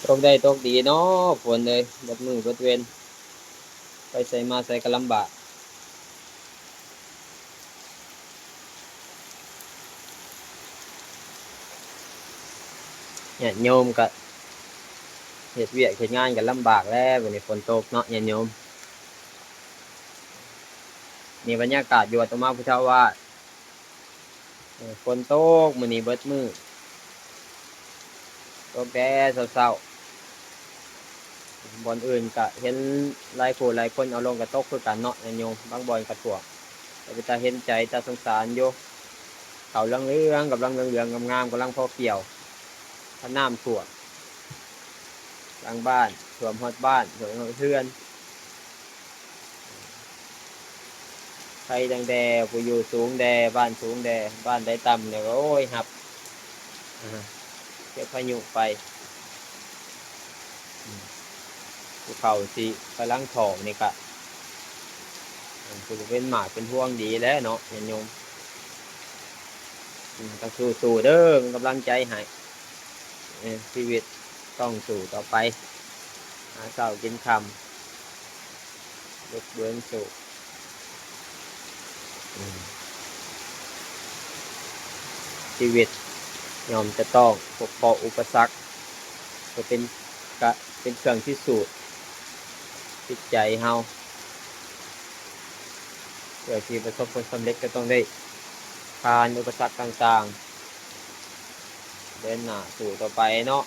ຕົກໄດ້ຕົກດີເນາະ ຝົນເອີຍ ເບິດມື້ເບິດເວັນ ໄປໃສມາໃສກໍລຳບາກ. ຍາດໂຍມກໍເຮັດວຽກເຮັດງານກໍລຳບາກແລ້ວ ບັດນີ້ຝົນຕົກເນາະ ຍາດໂຍມ. ນີ້ບັນຍາກາດຢູ່ວັດຕະມະພຸດທະວາດ. ເອີ ຝົນຕົກມື້ນີ້ເບິດມື້ ຕົກແຕ່ເຊົ້າໆ. ບ່ອນອື່ນກະເຫັນຫຼາຍຜູ້ຫຼາຍຄົນເອົາລົງກະຕົກຄືກັນເນາະ ຍາດໂຍມ, ບາງບ່ອນກະຖ້ວມ. ກະເປັນຕາເຫັນໃຈ ຕາສົງສານຢູ່. ເຂົ້າເຫຼືອງໆ ກຳລັງເຫຼືອງໆ ງາມໆ ກຳລັງພໍກ່ຽວ. ຖ້ານ້ຳຖ້ວມຫຼັງບ້ານ, ຖ້ວມຮອດບ້ານ, ຖ້ວມຮອດເຮືອນ. ໄພຕັ້ງແຕ່ຜູ້ຢູ່ສູງແດ່, ບ້ານສູງແດ່, ບ້ານໃດຕ່ຳແດ່ກໍ ໂອ້ຍ ຮັບ ອາ ເກັບພາຍຸໄປ. ອືມ ຜູ້ເຖົ້າຊິກຳລັງເຖົ້ານີ້ກະ ອາ ຄືເປັນໝາກເປັນພວງດີແຫຼະເນາະ ຍາດໂຍມ. ອືມ ຕ້ອງສູ້ໆເດີ ເປັນກຳລັງໃຈໃຫ້. ເອີ ຊີວິດຕ້ອງສູ້ຕໍ່ໄປ ຫາເຊົ້າກິນຄ່ຳ ລຸກເດີນສູ້. ອືມ ຊີວິດຍ່ອມຈະຕ້ອງພົບພໍ້ອຸປະສັກ ເພື່ອເປັນ ກະເປັນເຄື່ອງພິສູດຈິດໃຈເຮົາ. ເພື່ອທີ່ປະສົບຜົນສຳເລັດກໍຕ້ອງໄດ້ຜ່ານອຸປະສັກຕ່າງໆ ເດີນໜ້າສູ້ຕໍ່ໄປເນາະ.